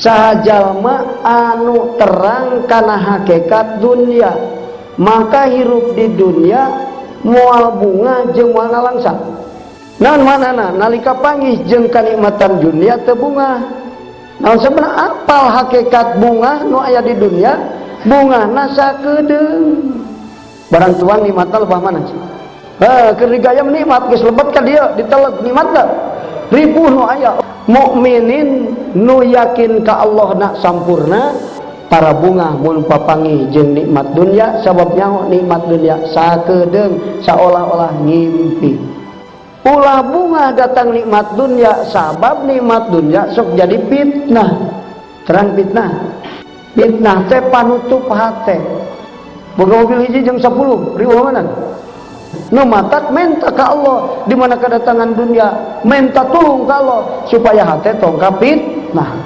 Saha jalma anu terang kana hakikat dunia, maka hirup di dunia moal bungah jeung moal nalangsa. Naon manana? Nalika panggih jeung kanikmatan dunia teu bungah. Naon sebenarnya? Apal hakikat bungah nu aya di dunia, bungahna sakedeung. Barang tuang nikmatna lebah mana sih? Heh, keur digayam nikmat, geus lebet ka dieu, diteleg nikmat teu? Ripuh nu aya. Mukminin nu yakin ka Allah nak sampurna para bungah mun papanggih jeung nikmat dunia, sabab nyaho nikmat dunia sakedeung, seolah-olah ngimpi. Ulah bungah datang nikmat dunia, sabab nikmat dunia sok jadi fitnah. Terang fitnah? Fitnah teh panutup hate. Boga mobil hiji jeung 10 riweuh mana? Nu matak minta ka Allah di mana kedatangan dunia, minta tolong ka Allah supaya hate tong ka fitnah.